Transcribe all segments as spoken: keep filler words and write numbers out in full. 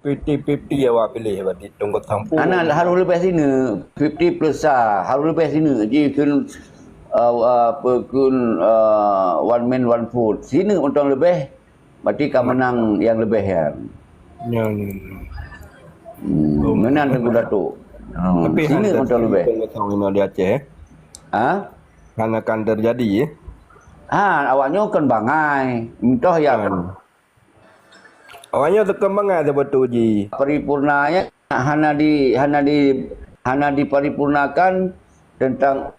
Fifty fifty awak pilih, berarti tunggu tampu. Hana, harus leubeh sineuk, fifty plus sa, harus leubeh sineuk. Ji kheun, uh, uh, apa kheun, uh, one man one vote. Sineuk mantong leubeh, berarti ka menang yang leubeh nyan. Ya, ya, ya. Hmm, meunan Teungku Datuk. Hmm, tapi sineuk mantong leubeh. Tunggu tampu di Aceh, eh? Ha? Hana akan terjadi, eh? Ha, awak nyoe kon bangai. Entah ya. Kan. Awak nyoe teukon bangai sabe tu ji. Paripurna nyan hana di, hana di, hana diparipurnakan tentang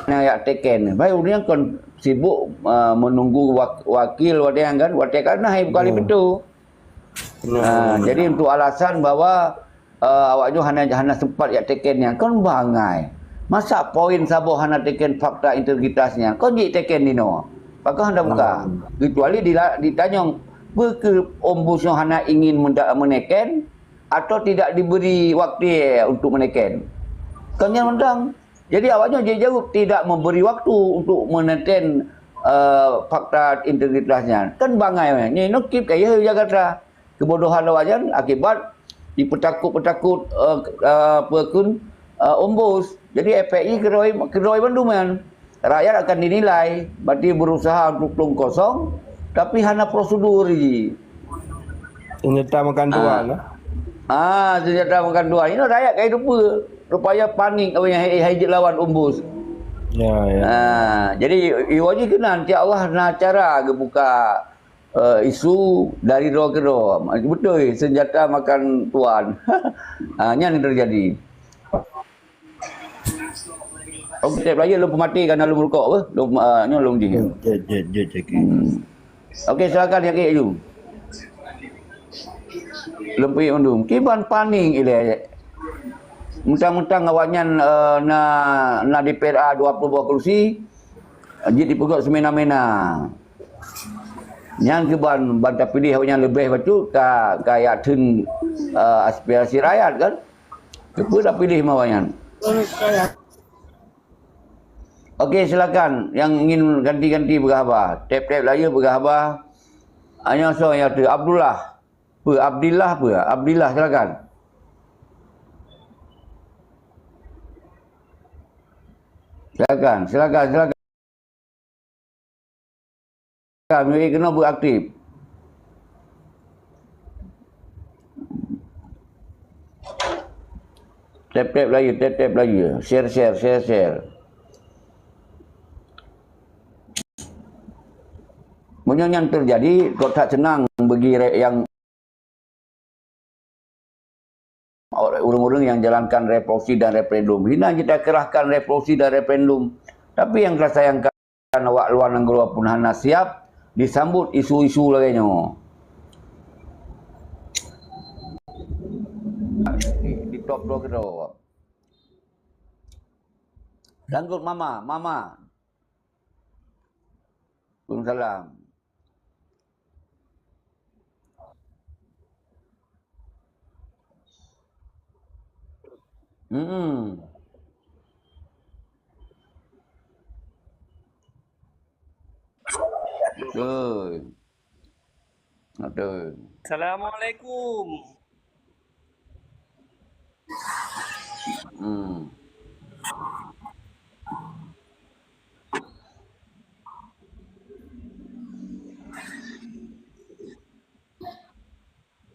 na yak teken. Baik, ureueng kon sibuk, uh, menunggu wak-, wakil watée nyan kan, watée kan na hai buka lé pintu. Ah, jadi untuk alasan bahwa, eh, awak nyoe hana, hana sempat jak teken nyan, kon bangai. Masa poin saboh hana teken fakta integritas nyan, kon jiteken inoe? Pakon hana buka? Hmm. Kecuali dila-, ditanyong, peu kheueh Ombudsman hana ingin menda-, meneken atau tidak diberi waktu untuk meneken? Kon nyan mantong. Jadi awak nyoe jijaweueb tidak memberi waktu untuk meneken, eh, fakta integritas nyan. Kan bangai nyan. Nyoe nokip kayeh Jakarta. Kebodohan awak nyan akibat dipeutakot-peutakot, eh, eh, apa kun, eh, ombus. Jadi efek jih keudroe, keudroe bandum nyan. Rakyat akan dinilai, berarti berusaha untuk plueng kosong, tapi hana prosedur jih. Senjata makan tuan, ah. Ah, senjata makan tuan. Ini rakyat kai rupa. Rupanya panik awak nyan hai, hai jeuet lawan ombus. Ya, ya. Ah, jadi iwoe jih keunan, insya Allah na cara geubuka, eh, isu dari droe keu droe. Beutôi, senjata makan tuan. Ah, nyan yang terjadi. Okey, tiep laju lôn peumati karena lôn meurukok apa? Lôn, ah, nyoe lôn jih. Jeuet, jeuet, jeuet, jeuet. Hmm. Okey, silakan, Yak Kik Aju. Leumpik mandum. Kiban paning ilée. Mentang-mentang awaknyan, eh, na, na D P R A dua puluh boh kursi, jeuet dipeugöt semena-mena. Nyan kiban ban tapiléh awaknyan leubeh bacut ka, ka yak theun, eh, aspirasi rakyat kan. Keupeue tapiléh awaknyan? Okey, silakan yang ingin ganti-ganti peugah haba. Tep-tep laju peugah haba. Hanya soe nyang tu? Abdullah. Peue? Abdillah peue? Abdillah, silakan. Silakan, silakan, silakan. Kami keunoe beuaktif. Tep-tep laju, tep-tep laju. Share, share, share, share. Meunyoe nyan teujadi, kok that seunang bagi re-, nyang ureuëng-ureuëng nyang jalankan revolusi dan referendum. Hina jih takeurahkan revolusi dan referendum. Tapi nyang tasayangkan, awak luwa nanggroe pun hana siab disambot isu-isu lagée nyoe. Di, di top dua keudroe. Danggot mama, mama. Waalaikumsalam. Hmm. Betul. Betul. Assalamualaikum. Hmm.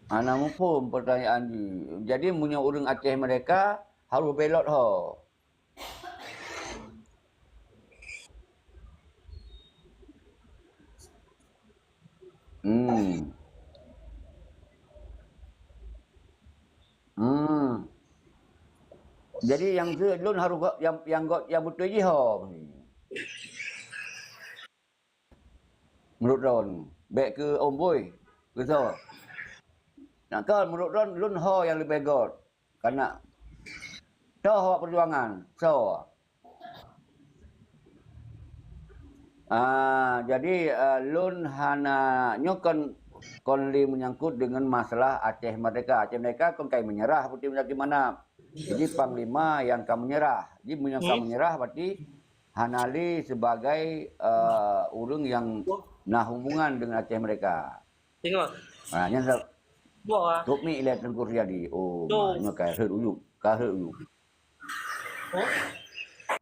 Hana muphom pertanyaan jih. Jadi, meunyoe ureuëng Aceh Merdeka harus belot ho. Hmm. Hmm. Jadi nyang tu lôn harus go-, nyang, nyang go-, nyang beutôi jih ho. Meunurot lôn, bék keu ombôi, keu soe. Nah, kon meunurot lôn, lôn ho nyang leubeh göt. Kana soe awak peujuangan, soe. Ah, jadi, eh, lôn hana, nyoe kon, kon lé menyangkut dengan masalah Aceh Merdeka. Aceh Merdeka kon kai menyerah, putih menyakit mana. Jadi panglima nyang ka menyerah. Jadi meunyoe ka menyerah, berarti hana lé sebagai, eh, ureuëng nyang na hubungan dengan Aceh Merdeka. Tengok. Ha, nyan sa-, Boh ah. Top mik lé Teungku Suryadi. Oh, Top. Nyoe ka rhot uyup, ka rhot uyup. Oh.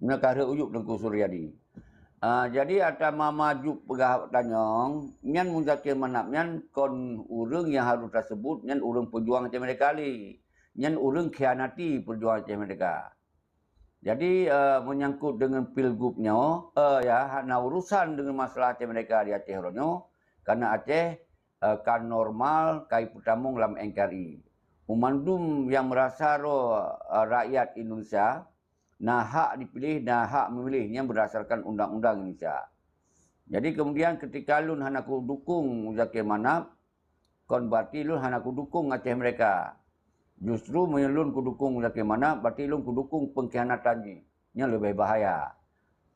Nyoe ka rhot uyup Teungku Suryadi. Ah, jadi ata mama Jup peugah tanyong, nyan Muzakir Manaf nyan kon ureuëng nyang harôh taseubut nyan ureuëng peujuang Aceh Merdeka lé. Nyan ureuëng khianati peujuang Aceh Merdeka. Jadi, eh, menyangkut dengan pilgub nyoe, eh, ya, hana urusan dengan masalah Aceh Merdeka di Aceh uroe nyoe, karena Aceh, eh, ka normal, ka jipeutamong lam N K R I. Meumandum nyang meurasa roh, eh, rakyat Indonesia na hak dipiléh, na hak memilih nyang berdasarkan undang-undang Indonesia. Jadi kemudian ketika lôn hana kudukung Muzakir Manaf, kon berarti lôn hana kudukung Aceh Merdeka. Justru meunyoe lôn kudukung Muzakir Manaf, berarti lôn kudukung pengkhianatan jih. Nyan leubeh bahaya.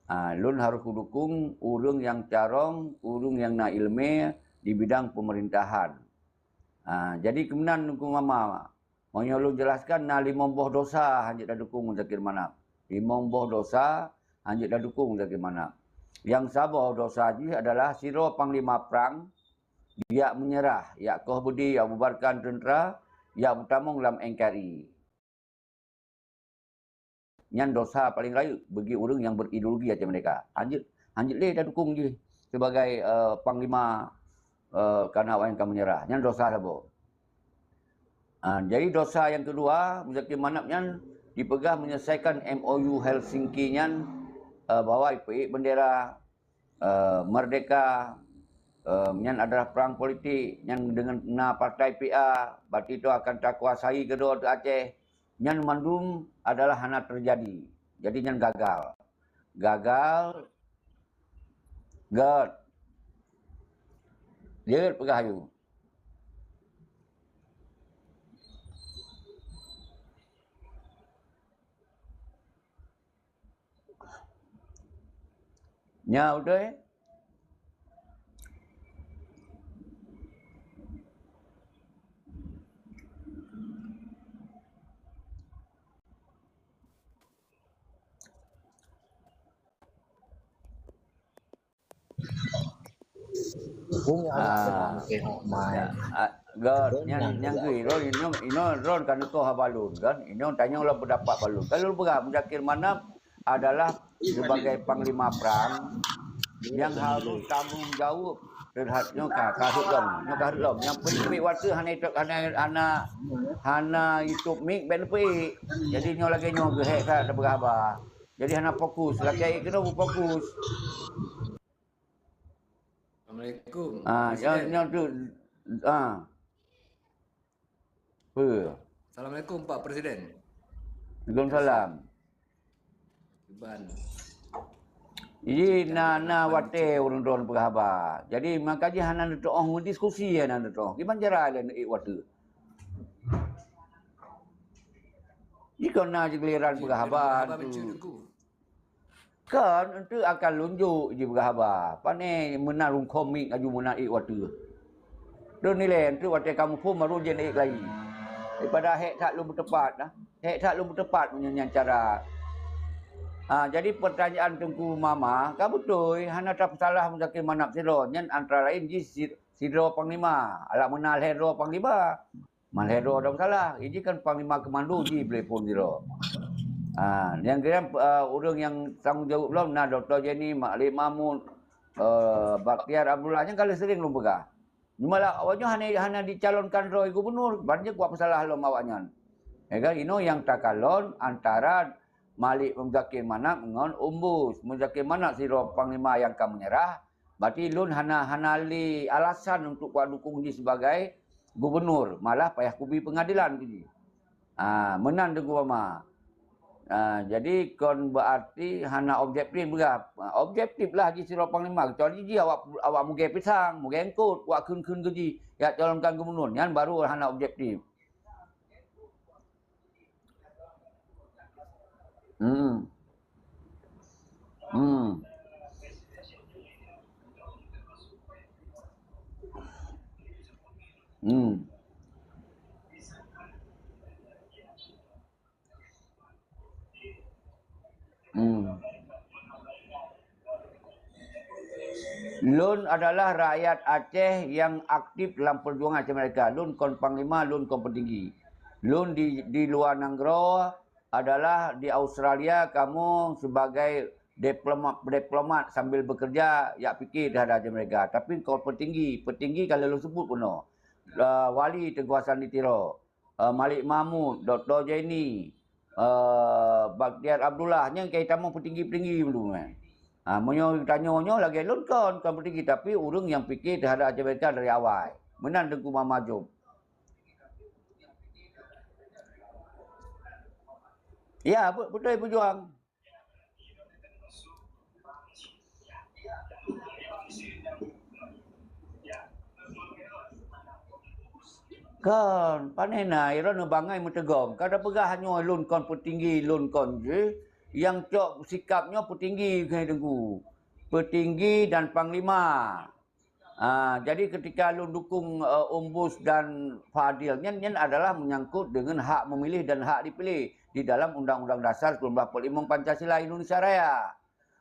Ha, lôn harôh kudukung ureuëng nyang carông, ureuëng nyang na iéleumé di bidang pemerintahan. Ha, jadi keunan Teungku Mama, meunyoe lôn jelaskan na limong boh dosa hanjeuet tadukung Muzakir Manaf. Limong boh dosa hanjeuet tadukung Muzakir Manaf. Nyang saboh dosa jih adalah sidroe panglima prang, jak meunyeurah, jak koh beudé, jak bubarkan teuntra, jak beutamong lam N K R I. Nyan dosa paleng rayeuk bagi ureuëng nyang berideologi Aceh Merdeka. Hanjeuet, hanjeuet lé tadukung jih sebagai, eh, panglima, eh, karena awaknyan ka meunyeurah. Nyan dosa saboh. Ah, jadi dosa nyang keudua, Muzakir Manaf nyan jipeugah meunyeuleusakan M O U Helsinki nyan, eh, bahwa jipeuék bendera, eh, merdeka, eh, nyan adalah perang politik, nyan dengan na partai P A, berarti itu akan takuasai keudroe teuh Aceh. Nyan mandum adalah hana terjadi. Jadi nyan gagal. Gagal. Gét. Jeuet peugah ayue. Nyan udeh. Bumi anak Ah. sedang tengok main. Ya, ah, God, Don nyan, nyan nyan juga. Gui, Don, inoe, inoe Don ka neukoh haba lôn, kan? Inoe tanyong lom pendapat balon. Kalau peugah Muzakir Manaf adalah sebagai panglima perang yang harus tanggung jawab terhadap nyoe ka, ka rhot lom, nyoe ka rhot lom. Nyang peuet-peuet waktu hana itu, hana, hana, hana YouTube mic ben peuet. Jadi nyoe lagèe nyoe geuhek ka tapeugah haba. Jadi hana fokus, lakèe keunoe fokus. Assalamualaikum. Ah, Presiden. Nyoe, nyoe tu, ah. Peue? Assalamualaikum, Pak Presiden. Waalaikumsalam. Iban. Iji na, na watèe ureueng droen peugah haba. Jadi, maka jih hana neuteuoh meudiskusi, hana neuteuoh. Kiban cara lé neuék watèe. Jikon na jigiliran peugah haba tu. Kan, enteuk akan lôn jok jipeugah haba. Pane meunan rungkhom mic laju meunan ék watèe. Lôn nilai enteuk watèe ka muphom baru jeuet ék lagi. Daripada hék that lôn beuteupat dah. Hék that lôn beuteupat meunyoe nyan cara. Ha, jadi pertanyaan Teungku Mama, ka beutôi, hana tapeusalah Muzakir Manaf sidroe. Nyan antara laén jih si-, sidroe panglima. Alah meunan lhèe droe panglima. Malhèe droe dong salah, iji kan panglima komando ji beulepon sidroe. Ha, nyang kira, eh, ureueng nyang tanggong jaweueb lom na Doktor Jenny, Mak Lé Mahmud, eh, Bakhtiar Abdullah, nyan ka lheueh sering lôn peugah. Cuma lah, awak nyoe hana, hana dicalonkan droe gubunur, ban jeuet kuat peusalah lom awak nyan. Ya kan, inoe nyang takalon antara Malik Muzakir Manaf ngon Umbus. Muzakir Manaf sidroe panglima nyang ka meunyeurah, Berarti lôn hana, hana lé alasan untuk kuat dukung jih sibagai gubunur, malah payah kubi peungadilan keu jih. Ah, meunan Teungku Mama. Ah, jadi kon berarti hana objektif peugah. Ah, objektif lah jih sidroe panglima, kecuali jih awak, awak mugée pisang, mugée eungkôt, wak kheun-kheun keu jih, jak calonkan gubunur, nyan baru hana objektif. Hmm. Hmm. Hmm. Hmm. Lôn adalah rakyat Aceh nyang aktif lam perjuangan Aceh Merdeka. Lôn kon panglima, lôn kon peutinggi. Lôn di, di luwa nanggroe adalah di Australia kamoe sebagai diplomat, diplomat sambil bekerja jak pike teuhadap Aceh Merdeka. Tapi kon peutinggi, peutinggi ka lôn sebut bunoe. Ah, Wali Teungku Hasan di Tiro, ah, Malik Mahmud, Doktor Zaini, ah, Bakhtiar Abdullah, nyan ka jitamong peutinggi-peutinggi meunurot nyan. Ah, meunyoe tanyoe nyoe lagèe lôn kon, kon peutinggi, tapi ureueng nyang pike teuhadap Aceh Merdeka dari awai. Meunan Teungku Mama Jom. Ya, be-, beutôi peujuang. Kon, pane na, droeneuh bangai meuteugom. Ka tapeugah nyoe lôn kon peutinggi, lôn kon jih. Nyang cok sikap nyoe peutinggi keuhai Teungku. Peutinggi dan panglima. Ah, jadi ketika lôn dukung, eh, Ombus dan Fadil nyan, nyan adalah menyangkut dengan hak memilih dan hak dipilih di dalam Undang-Undang Dasar seribu sembilan ratus empat puluh lima Pancasila Indonesia Raya.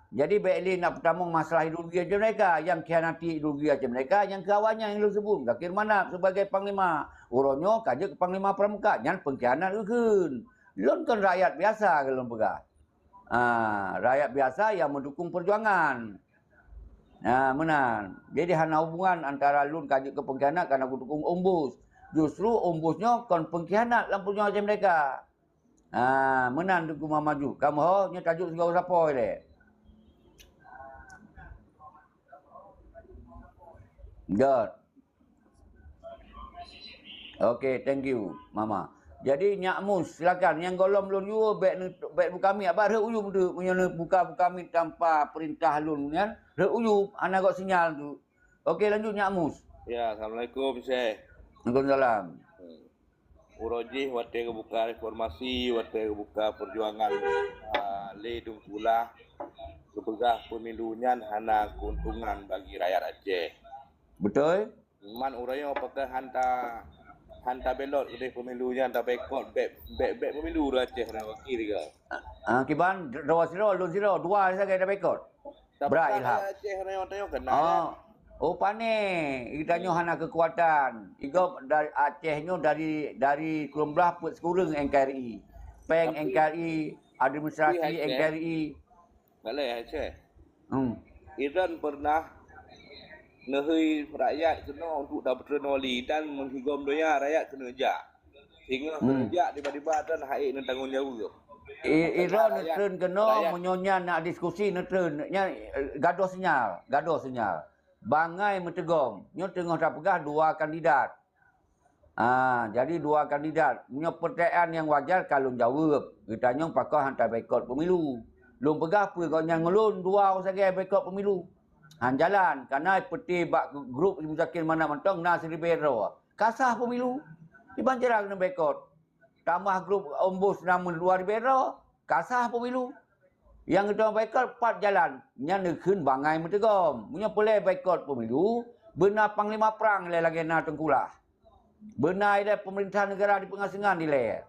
Jadi, bèk lé nak peutamong masalah ideologi Aceh Merdeka. Nyang khianati ideologi Aceh Merdeka, nyang keu awaknyan nyang lôn sebut, Zakir Manaf sebagai panglima. Uroe nyoe ka jeuet keu panglima pramuka, nyan pengkhianat geukheun. Lôn kon rakyat biasa keu lôn peugah. Ah, rakyat biasa nyang meudukung perjuangan. Ah, meunan. Jadi hana hubungan antara lôn ka jeuet keu pengkhianat kareuna kudukung Ombus. Justru Ombus nyoe kon pengkhianat lam perjuangan Aceh Merdeka. Ah, meunan Teungku Mama Ju. Kamoe ho nyoe tajok sigoe sapo ilèe. Dot. Oke, thank you, Mama. Jadi, Nyak Mus, silakan. Nyang gohlom lôn yue, bèk ne-, bèk buka mic. Abah rhot u YouTube, meunyoe neubuka-buka mic tanpa perintah lôn nyan, rhot u YouTube, hana göt sinyal tu. Oke, lanjut, Nyak Mus. Ya, assalamualaikum, Syekh. Waalaikumsalam. Hmm. Uroe jih watèe geubuka reformasi, watèe geubuka perjuangan, ah, lé Teungku Ulah, geupeugah pemilu nyan hana keuntungan bagi rakyat Aceh. Beutôi. Man uroe nyoe pakon hanta, hanta ballot keudeh pemilu nyan, taboikot bèk, bèk, bèk pemilu ureueng Aceh nyan wakil tiga. Ah, kiban, dua sidroe, lôn sidroe, dua sagai taboikot. Brat Ilham. Aceh nyoe teuh keunan. Oh. Oh, pane. Geutanyoe hana keukuatan. Igob dari Aceh nyoe dari, dari Krueng Blah peuet sikureueng N K R I. Pèng N K R I, administrasi N K R I. Balai Aceh. Hmm. Iran pernah neuhôi rakyat keunoe untuk tapeutreun wali dan meuhigom donya rakyat keuneuk jak. Sehingga keuneuk jak tiba-tiba dan hai neutanggung jaweueb. I-, Iran neutreun keunoe, meunyoe nyan nak diskusi neutreun. Nyan, eh, gadoh sinyal, gadoh sinyal. Bangai meuteugom. Nyoe teungoh tapeugah dua kandidat. Ah, jadi dua kandidat. Meunyoe peurtanyaan nyang wajar ka lôn jaweueb. Geutanyong pakon hana boikot pemilu. Lôn peugah peue gobnyan ngon lôn dua sagai boikot pemilu. Han jalan, kareuna peuté bak grup Muzakir Manaf mantong na siribèe droe. Ka sah pemilu. Kiban cara keuneuk boikot. Tamah grup Ombus na meudua ribèe droe. Ka sah pemilu. Nyang geutanyoe boikot pat jalan, nyan neukheun bangai meuteugom. Meunyoe peureulèe boikot pemilu, beuna panglima prang ilèe lagèe na Teungku Ulah. Beuna ilèe peumeurintah neugara di peungasingan ilèe.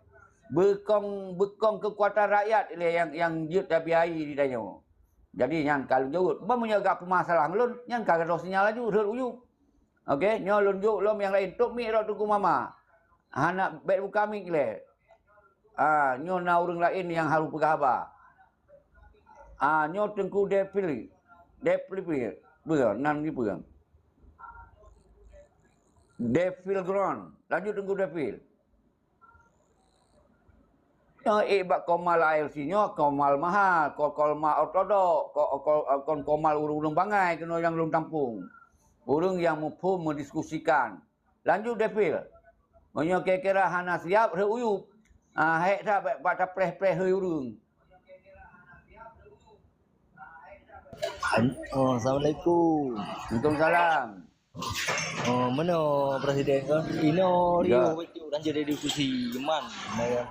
Beukong, beukong keukuatan rakyat ilèe nyang, nyang jeuet tabiayai di tanyoe. Jadi nyan ka lôn jaweueb. Ban meunyoe gak peumasalah ngon lôn, nyan ka gadôh sinyal laju, rhot u YouTube. Oke, nyoe lôn jok lom nyang laén. Top mic rot Teungku Mama. Hana bèk buka mic lé. Ah, nyoe na ureueng laén nyang harôh peugah haba. Ah, nyoe Teungku Devil. Devil pi. Peue nan di peue? Devil Ground. Lanjut Teungku Devil. Nyoe ék bak Komal A L C nyoe, Komal mahal, ko-, Komal ortodok, ko-, ko-, kon Komal ureueng-ureueng bangai keunoe nyang lôn tampông. Ureueng nyang muphom meudiskusikan. Lanjut Devil. Meunyoe kira-kira hana siap, rhot u YouTube. Ah, hék that bak, bak tapreh-preh hôi ureueng. Oh, assalamualaikum. Waalaikumsalam. Oh, meunoe Presiden kan? Inoe Rio bacut lanjut diskusi. Man,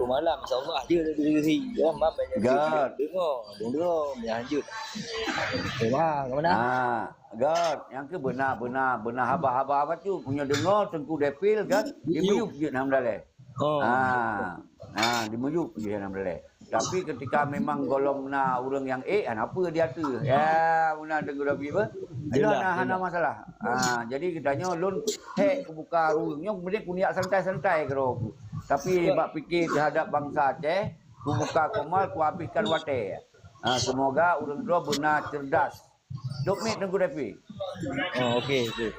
malam, insya-Allah dia ada diskusi. Ya, man banyak diskusi. Dengar, dengar, dia lanjut. Eh, wah, ke mana? Ah, God, nyang keu beuna, beuna, beuna haba-haba bacut. Meunyoe deungoe Teungku Devil, God, di miyup jeuet nam daleh. Oh. Ah, ah, di miyup jeuet nam daleh. Tapi ketika memang gohlom na ureuëng nyang ék, hana peue di ateueh. Ya, meunan Teungku David beh. Itu hana, hana masalah. Ha, jadi geutanyoe lôn hék kubuka ruweueng nyoe, kemudian kunyak santai-santai keudroe ku. Tapi bak pike terhadap bansa Aceh, kubuka komal, kuhabiskan watée. Ha, semoga ureuëng droe beuna cerdas. Dok mic Teungku David. Oh, okey, okey.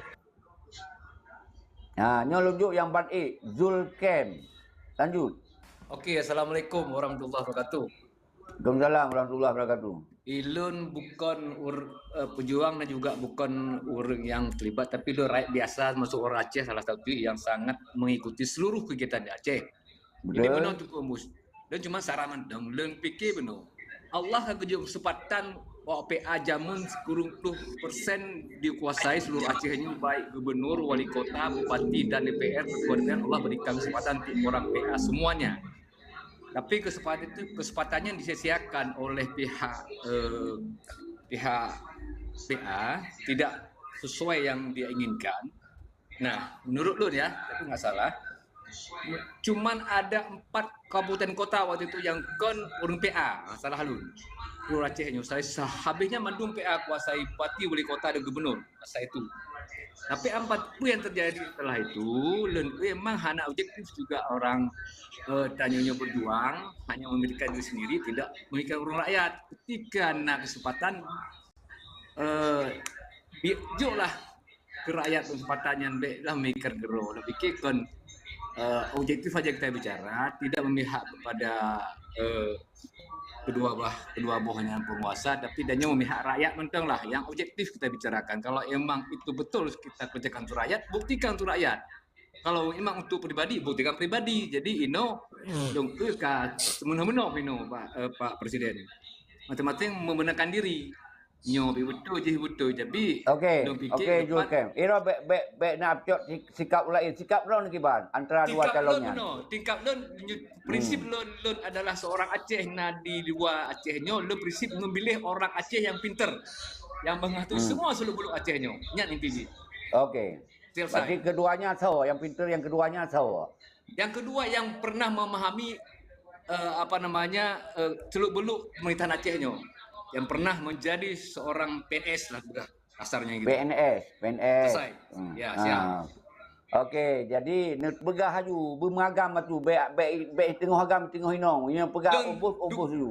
Ha, nyoe lôn jok nyang ban ék, Zulkem. Lanjut. Okey, assalamualaikum warahmatullahi wabarakatuh. Waalaikumsalam warahmatullahi wabarakatuh. Ilôn bukon ur-, eh, pejuang dan juga bukon ureuëng nyang terlibat, tapi lôn rakyat biasa, masuk orang Aceh, salah satu yang sangat mengikuti seluruh kegiatan di Aceh. Jadi betul. Beunong Teungku Mus. Dan cuma saran mantong, lôn pike beunong. Allah ka geujok keuseumpatan awak P A jameun sikureueng ploh persen dikuasai seluruh Aceh nyoe, baik gubernur, wali kota, bupati, dan D P R, ketua D P R, Allah berikan kesempatan untuk orang P A semuanya. Tapi kesempatan itu, kesempatannya disia-siakan oleh pihak, eh, pihak P A, tidak sesuai yang dia inginkan. Nah, menurut lôn ya, tapi nggak salah. Cuman ada empat kabupaten kota waktu itu yang kon ureuëng P A, salah lôn. Seluruh Aceh nyoe, saya sehabisnya mandum P A kuasai bupati, wali kota dan gubernur masa itu. Tapi apa pun yang terjadi setelah itu, lôn memang hana objektif juga orang, eh, tanyoe nyoe berjuang, hanya memikirkan diri sendiri, tidak memikirkan orang rakyat. Ketika na kesempatan, eh, bi-, joklah keu rakyat kesempatan nyan, bék lah mikir keudroe. Lôn pike kon, eh, objektif saja kita bicara, tidak memihak kepada, eh, kedua bah, kedua boh nyang penguasa, tapi dan nyoe memihak rakyat mantong lah. Yang objektif kita bicarakan. Kalau emang itu betul kita kerjakan untuk rakyat, buktikan untuk rakyat. Kalau memang untuk pribadi, buktikan pribadi. Jadi inoe, hmm, dong ka semeunoh-meunoh inoe, Pak, eh, Pak Presiden. Masing-masing membenarkan diri. Nyoe beutôi jih beutôi, tapi okey, dong pike okey, depan. Julkem. Iro bék, bék, bék na cok si-, sikap lain. Sikap droen kiban antara dua calon nyan. Tingkap lôn, prinsip lôn, lôn adalah seorang Aceh na di luar Aceh nyoe, lôn prinsip memilih orang Aceh yang pinter, yang mengerti semua seluk-beluk Aceh nyoe. Nyan inti jih. Okey. Selesai. Berarti keduanya soe, yang pinter yang keduanya soe? Yang kedua yang pernah memahami, eh, apa namanya, eh, seluk-beluk pemerintahan Aceh nyoe. Yang pernah menjadi seorang P N S lah, peugah kasarnya gitu. P N S, P N S. Selesai. Hmm. Ya, siap. Okey, jadi neupeugah laju, beumeugam atu, bék, bék, bék teungoh agam, teungoh inong. Nyang peugah umbus, umbus laju.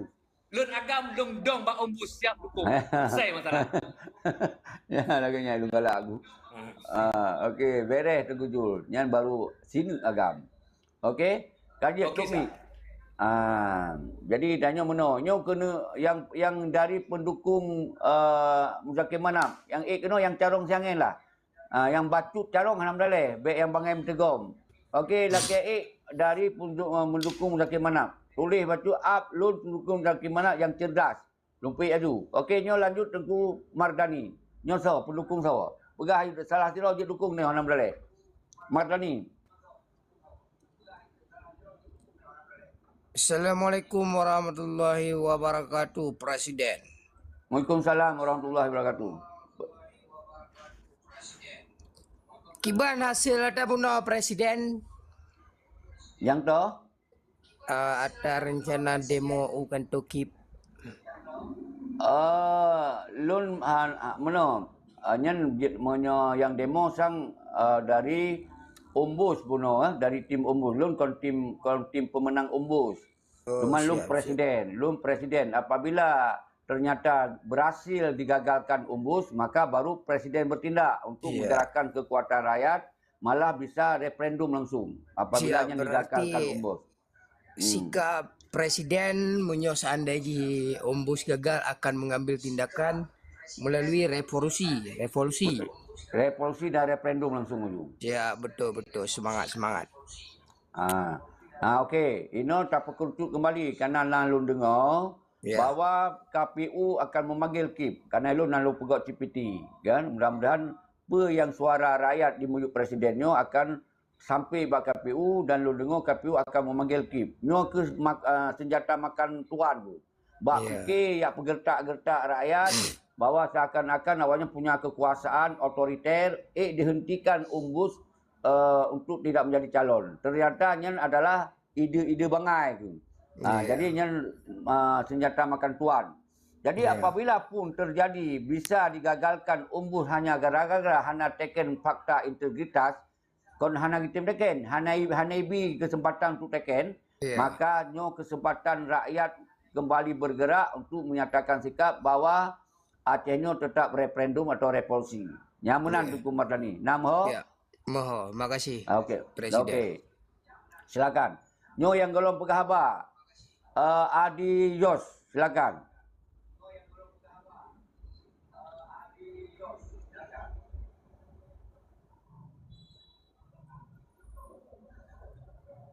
Lôn agam dong-dong bak umbus, siap dukung. Selesai masalah. Ya, lagée nyan lôn galak aku. Ah, okey, beres Teungku Jul. Nyan baru sineuk agam. Okey, ka jeuet. Okey, Tok Mik. Ah, jadi tanyoe meunoe, nyoe keuneuk yang, yang dari pendukung, eh, Muzakir Manaf, yang ék keunoe yang carông siangén lah. Ah, yang bacut carông hana meudaleh, bék yang bangai meuteugom. Okey, lakée ék dari pendukung, eh, mendukung Muzakir Manaf. Tuléh bacut, "Ap, lôn pendukung Muzakir Manaf yang cerdas." Lumpik aju. Okey, nyoe lanjut Teungku Mardani. Nyoe soe, pendukung soe? Peugah aju salah sidroe jeuet dukung nyoe hana meudaleh. Mardani. Assalamualaikum warahmatullahi wabarakatuh, Presiden. Waalaikumsalam warahmatullahi wabarakatuh. Kiban hasil ata bunoe, Presiden? Nyang toh? Ah, ata rencana demo u kantor KIP. Ah, lôn han, ah, meunoe. Ah, nyan jeuet meunyoe nyang demo sang, ah, dari Umbus bunoe, eh, dari tim Umbus. Lôn kon tim, kon tim pemenang Umbus. Oh, cuma lôn presiden, lôn presiden. Apabila ternyata berhasil digagalkan Umbus, maka baru presiden bertindak untuk menggerakkan kekuatan rakyat, malah bisa referendum langsung apabila nyan digagalkan Umbus. Sikap presiden meunyoe seandai jih Umbus gagal akan mengambil tindakan melalui revolusi, revolusi. Revolusi dan referendum langsung ujung. Ya, betul, betul. Semangat, semangat. Ah. Ah, okey. Inoe tapeukerucut kembali, karena na lôn deungoe bahwa K P U akan memanggil KIP. Karena lôn na lôn peugah C P T, kan? Mudah-mudahan peue yang suara rakyat di miyueb presiden nyoe akan sampai bak K P U dan lôn deungoe K P U akan memanggil KIP. Nyoe keuh mak-, ah, senjata makan tuan tu. Bak pike yak peugeurtak-geurtak rakyat bahwa seakan-akan awaknyan punya kekuasaan otoriter, ék dihentikan Umbus, eh, untuk tidak menjadi calon. Ternyata nyan adalah ide-ide bangai tu. Ha, jadi nyan, ah, senjata makan tuan. Jadi apabila pun terjadi bisa digagalkan Ombus hanya gara-gara hana teken fakta integritas, kon hana geutem teken, hana i-, hana ibi kesempatan untuk teken, maka nyoe kesempatan rakyat kembali bergerak untuk menyatakan sikap bahwa Aceh nyoe tetap referendum atau revolusi. Nyan meunan Teungku Mardhani. Nam ho? Ya. Moho, makasih. Ah, okey. Presiden. Okey. Silakan. Nyoe nyang golom peugah haba. Eh, Adi Yos, silakan.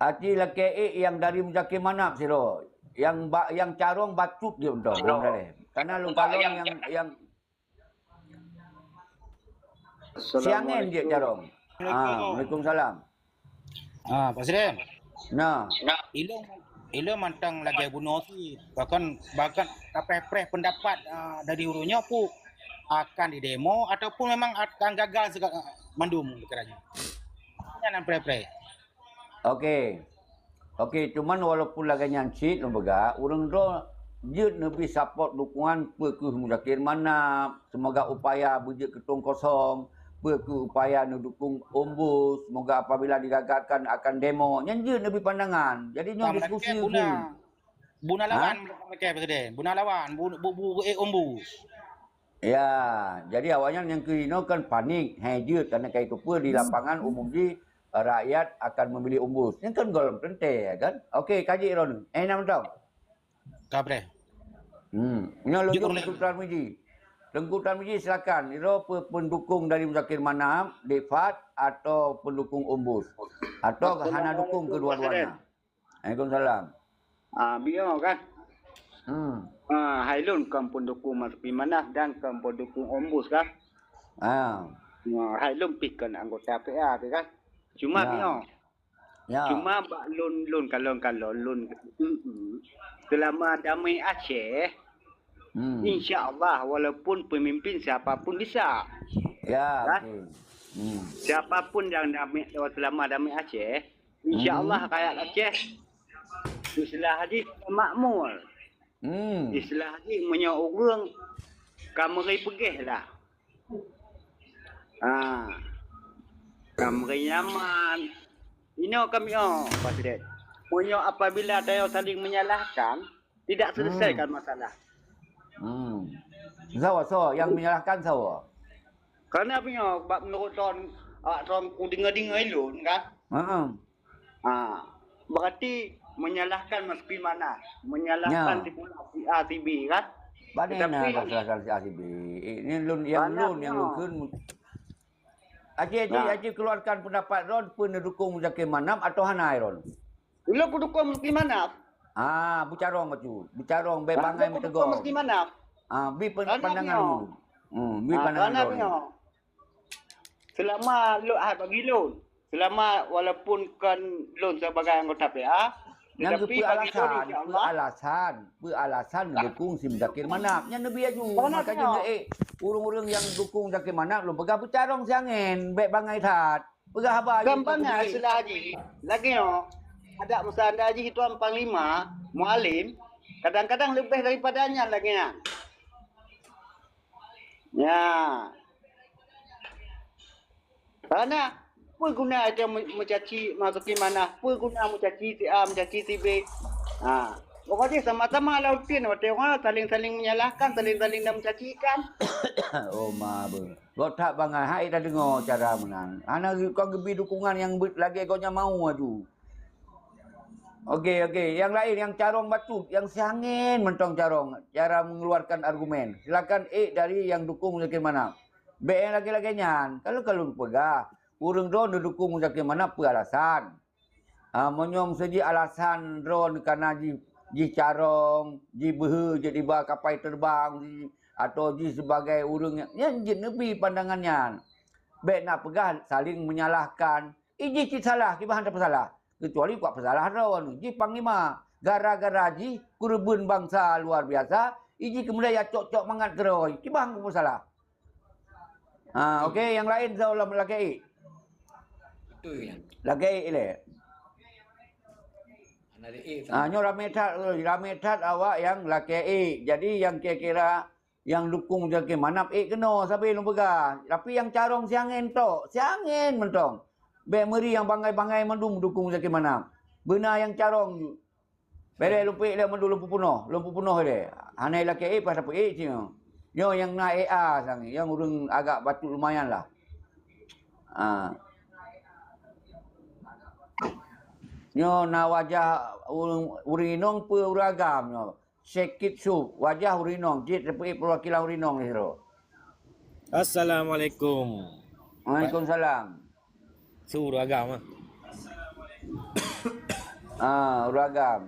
Aci lakée ék nyang dari Muzakir Manaf sidroe. Nyang ba-, nyang carông bacut jeuet mantong. Karena lôn kalon nyang, nyang siangen jeuet carông. Ah, Waalaikumsalam. Ah, Presiden. Nah. Ilôn, ilôn mantong lagée bunoe cit. Bahkan, bahkan kapreh-preh pendapat, ah, dari ureuëng nyoe pun akan didemo ataupun memang akan gagal segala mandum pikirannya. Nyan preh-preh. Okey. Okey, cuman walaupun lagée nyan cit lôn peugah, ureuëng droe jeuet neubi support dukungan peu kheueh Muzakir Manaf, semoga upaya beujeuet keutong kosong, peu kheueh upaya neudukung Ombus, semoga apabila digagalkan akan demo. Nyan jeuet neubi pandangan. Jadi nyoe diskusi buna, buna lawan, Presiden. Buna lawan, bu, bu, bu, eh, Ombus. Ya, jadi awaknyan nyang keu inoe kan panik, hai jeuet karena kai keupeue di lapangan umum jih rakyat akan memilih Ombus. Nyan kan golom teuntée kan. Okey, Kaji Ron. Eh, nam tong. Kapreh. Hmm. Nyoe lôn Teungku Tarmizi. Teungku Tarmizi silakan. Iro pe-, pendukung dari Muzakir Manaf, Dek Fad atau pendukung Ombus? Atau hana dukung kedua-duanya? Waalaikumsalam. Ah, biyo kan? Hmm. Ah, hai lôn kon pendukung Muzakir Manaf dan kon pendukung Ombus kan? Ah. Ah, hai lôn pi kon anggota P A pi kan? Cuma biyo. Ya. Cuma bak lôn, lôn kalon-kalon, lôn, mm, selama damai Aceh, insya Allah, walaupun pemimpin siapa pun bisa. Ya, betul. Hmm. Siapa pun yang damai, selama damai Aceh, insya Allah rakyat Aceh, istilah jih makmur. Hmm. Istilah jih meunyoe ureuëng ka meuri peugeh lah. Ha. Ka meuri nyaman. Inoe kami, oh, Presiden. Meunyoe apabila tanyoe saling menyalahkan, tidak selesaikan masalah. Hmm. Sawa, sawa. Yang menyalahkan sawa. Karena meunyoe bak menurut ton, awak ton ku dengar-dengar ilôn kan. Heeh. Ha, berarti menyalahkan Muzakir Manaf, menyalahkan si pula si A, si B kan? Bagaimana nak salahkan si A, si B? Ini lôn, yang lôn, yang lôn kheun. Aci, aci, aci keluarkan pendapat Ron, peue neudukung Muzakir Manaf atau hana Ron? Ulôn peudukung Muzakir Manaf. Ah, beucarông bacut. Beucarông, bèk bangai meuteugong. Muzakir Manaf. Ah, bi pen-, pandangan dulu. Hmm, bi pandangan dulu. Selama lôn, ah, bagi lôn, selama walaupun kon lôn sebagai anggota P A, nyang tetapi bagi lôn, insya Allah, peue alasan, peue alasan neudukung si Muzakir Manaf. Nyan neubi aju. Makanya nyoe, eh, ureuëng-ureuëng nyang dukung Muzakir Manaf, lôn peugah beucarông siangen, bèk bangai that. Peugah haba aju. Gampang nyan istilah jih. Lagèe nyoe, adak meusa anda jih Tuan Panglima, Mualem, kadang-kadang leubeh daripada nyan lagèe nyan. Ya. Karena peue guna aja me-, meucaci Muzakir Manaf, peue guna meucaci si A, meucaci si B. Ha. Pokoknya sama-sama lah rutin, watèe orang saling-saling menyalahkan, saling-saling dan mencacikan. Oh, ma beuh. Gok that bangai, hai tadeungoe cara meunan. Hana kon geubi dukungan nyang lagèe gobnyan mau aju. Okey, okey. Nyang laén, nyang carông bacut, nyang siangen mantong carông cara mengeluarkan argumen. Silakan, eh, dari nyang dukung Muzakir Manaf. Bèk nyang lagèe-lagèe nyan. Kalau, kalau peugah, ureuëng droe neudukung Muzakir Manaf peue alasan? Ah, meunyoe meuseujih alasan droe kana jih, jih carông, jih beuhe, jih iba kapai terbang, jih, atau jih sebagai ureuëng nyang, nyan jeuet neubi pandangan nyan. Bèk na peugah saling menyalahkan. Ijih cit salah, kiban hana peusalah. Kecuali kuat peusalah droe, jih panglima. Gara-gara jih keureubeuen bansa luar biasa, ijih keumudian ya cok-cok mangat keudroe, kiban hana peusalah. Ha, okey, nyang laén soe lom lakèe. Betul kan? Lakèe ilèe. Ah, nyoe ramé that, ramé that awak nyang lakée ék. Jadi nyang kira-kira nyang dukung Zaki Manap ék keunoe sabe lôn peugah. Tapi nyang carông siangén tok, siangén mantong. Bék meuri nyang bangai-bangai mandum dukung Zaki Manap. Beuna nyang carông. Bere lumpik le mandum lôn peupunoh, lôn peupunoh le. Hana lakée ék pas tapeuék cit nyoe. Nyoe nyang na A A sang, nyang ureuëng agak bacut lumayan lah. Ah. Nyoe na wajah ureuëng, ureuëng inong peue ureuëng agam nyoe. Sekit Sub, wajah ureuëng inong, cit tapeuék perwakilan ureuëng inong di sidroe. Assalamualaikum. Waalaikumsalam. Su ureuëng agam ah. Ah, ureuëng agam.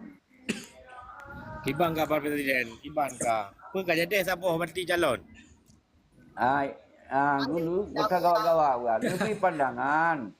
Kiban ka Pak Presiden, kiban ka. Peue ka jadi saboh parti calon? Ai, ah, dulu, bukan gawak-gawak, bukan. Lebih pandangan.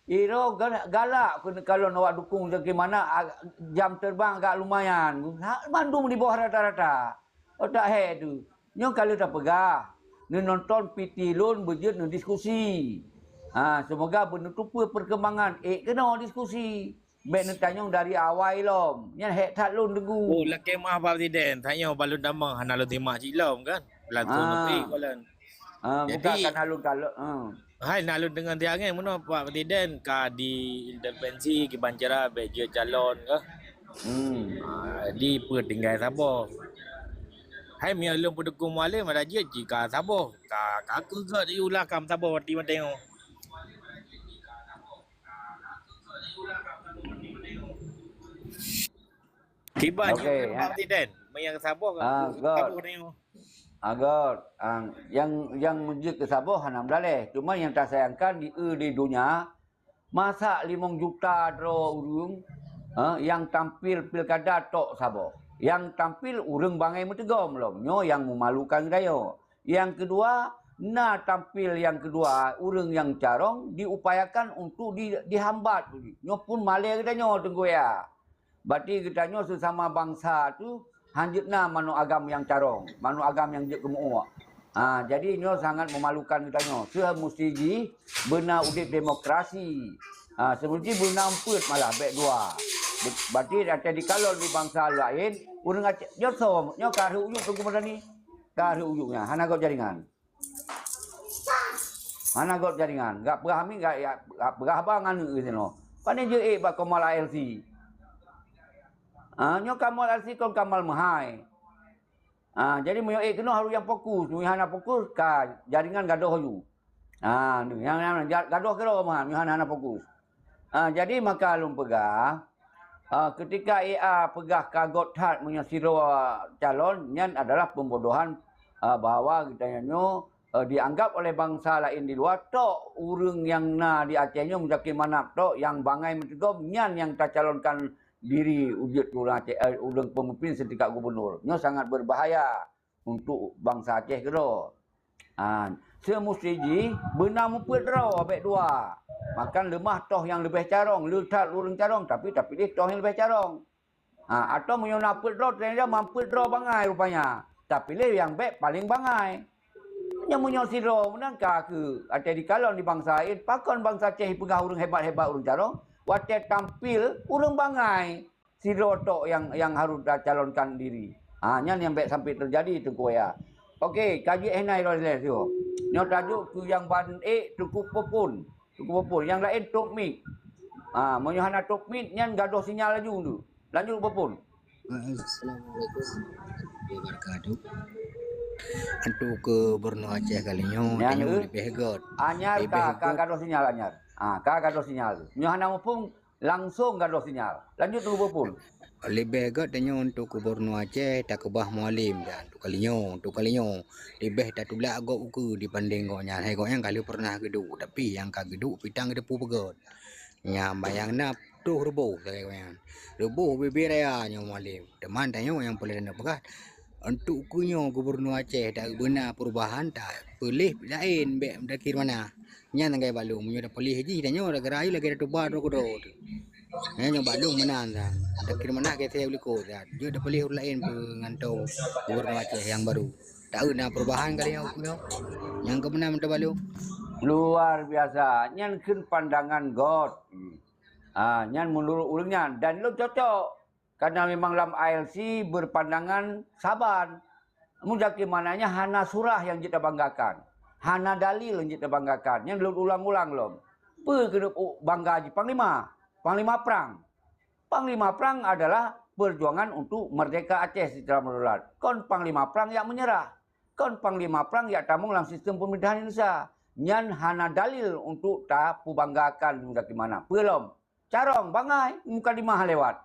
Iro galak, galak keu kalon awak dukung Zaki Manap, ah, jam terbang agak lumayan. Ha, mandum di bawah rata-rata. Otak hek tu. Nyoe ka lheueh tapeugah. Neunonton P T lôn beujeuet neudiskusi. Ha, semoga beuneutupeue perkembangan. Ék keunoe diskusi. Bék neutanyong dari awai lom. Nyan hék that lôn teunggu. Oh, lakée meu'ah Pak Presiden. Tanyoe ban lôn tamong hana lôn simak cit lom kan. Langsung Ah. neutri kalon. Ah, Jadi, bukan kan hana lôn kalon. Ah. hai na lôn deungon siangén meunoe Pak Presiden ka diintervensi kiban cara bék jeuet calon kah. Hmm. Ah, di peue tinggai saboh. Hai meunyoe lôn peudukung Mualem ada jeuet jih ka saboh. Ka, ka keuh gét diulah kam saboh di mata nyoe. Kiban Okey, nyoe ya. Presiden, meunyoe saboh Ah, ka gét. saboh nyoe. Ah, gét. Ah, nyang, nyang meujeuet keu saboh hana meudaleh. Cuma nyang tasayangkan di, eh, di donya, masa limong juta droe ureuëng, eh, nyang tampil pilkada tok saboh. Nyang tampil ureuëng bangai meuteugom lom. Nyoe nyang meumalukan geutanyoe. Nyang keudua, na tampil nyang keudua, ureuëng nyang carông diupayakan untuk di, dihambat. Nyoe pun malée geutanyoe teungku ya. Berarti geutanyoe sesama bangsa tu hanjeuet na manok agam nyang carông, manok agam nyang jeuet keumuok. Ha, jadi nyoe sangat memalukan geutanyoe. Seuh musti jih beuna udeb demokrasi. Ha, seumusti beuna eumpeut malah bék dua. Berarti até dikalon di bangsa laén, ureuëng Aceh, nyoe soe, nyoe ka rhot ujuk Teungku Madani. Ka rhot ujuk nyan, hana gob jaringan. Hana gob jaringan. Gak peugah mi, gak, gak, gak peugah haba ngan ngeue sinoe. Pane jeuet bak Kamal A L C. Ah, nyoe Kamal A L C kon Kamal meuhai. Ah, jadi meunyoe ék keunoe harus nyang fokus. Meunyoe hana fokus, ka jaringan gadoh laju. Ah, nyoe nyang, nyang, nyang gadoh keudroe meuhan, meunyoe hana, hana fokus. Ah, jadi maka lôn peugah, ah, ketika A A peugah ka gét that meunyoe sidroe calon, nyan adalah pembodohan, ah, bahwa geutanyoe nyoe, eh, dianggap oleh bangsa laén di luwa tok ureuëng nyang na di Aceh nyoe Muzakir Manaf tok nyang bangai meuteugom nyan nyang tacalonkan diri ujeuet ureuëng Aceh, eh, ureuëng pemimpin seutingkat gubernur. Nyoe sangat berbahaya untuk bangsa Aceh keudroe. Ha, seumusti jih beuna mupeut droe bék dua. Makan leumah toh nyang leubeh carông, le that ureuëng carông, tapi tapiléh toh nyang leubeh carông. Ha, atawa meunyoe na peuet droe, teunyata man peuet droe bangai rupanya. Tapiléh nyang bék paleng bangai. Nyan meunyoe sidroe meunan ka keuh até dikalon di bansa laén, pakon bansa Aceh peugah ureuëng hebat-hebat ureuëng carông, watée tampil ureuëng bangai. Sidroe tok nyang, nyang harôh tacalonkan diri. Ha, nyan nyang bék sampai teujadi Teungku ya. Oke, ka jeuet hana irôn lé siho. Nyoe tajok keu nyang ban ék Teungku Popon. Teungku Popon. Nyang laén top mic. Ha, meunyoe hana top mic, nyan gadoh sinyal laju tu. Lanjut Popon. Assalamualaikum warahmatullahi wabarakatuh. Untuk Gubernur Aceh kali nyoe, Nyan, tanyoe eh. leubeh gét. Anyar Leubeh ka, ka gét. gadoh sinyal anyar. Ha, ka gadoh sinyal. Nyoe hana muphom, langsung gadoh sinyal. Lanjut dulu Popon. Leubeh gét tanyoe untuk Gubernur Aceh takeubah Mualem dan untuk kali nyoe, untuk kali nyoe. Leubeh tatulak gob ukeue dibanding gobnyan. Hai gobnyan ka lheueh pernah geuduek, tapi nyang ka geuduek pitang geuteupeue peugét. Nyang bayang na toh reuboh sagai gobnyan. Reuboh bibir raya nyoe Mualem. Teuma tanyoe nyang peureulée tapeugah, untuk ukeue nyoe Gubernur Aceh dak beuna perubahan, tapiléh laén bék Muzakir Manaf. Nyan sagai bak lôn, meunyoe tapiléh jih tanyoe, gara-gara lagée tatuba droe keudroe teuh. Nyan nyoe bak lôn meunan sa. Muzakir Manaf geusée u likot sa. Jeuet tapiléh ureuëng laén peue ngon toh Gubernur Aceh nyang baru. Taeu na perubahan kali nyoe ukeue nyoe. Nyang keu meunan meuteubalo. Luar biasa. Nyan kheun pandangan gét. Ha, nyan meunurot ureuëng nyan. Dan lôn cocok. Karena memang lam I L C berpandangan saban. Muzakir Manaf nyan hana surah nyang jeuet tabanggakan. Hana dalil nyang jeuet tabanggakan. Nyan lôn ulang-ulang lom. Peue keuneuk bangga jih panglima? Panglima prang. Panglima prang adalah perjuangan untuk merdeka Aceh secara meudarat. Kon panglima prang nyang menyerah. Kon panglima prang nyang tamong lam sistem pemerintahan Indonesia. Nyan hana dalil untuk tapeubanggakan Muzakir Manaf. Peue lom? Carông, bangai, mukadimah lewat.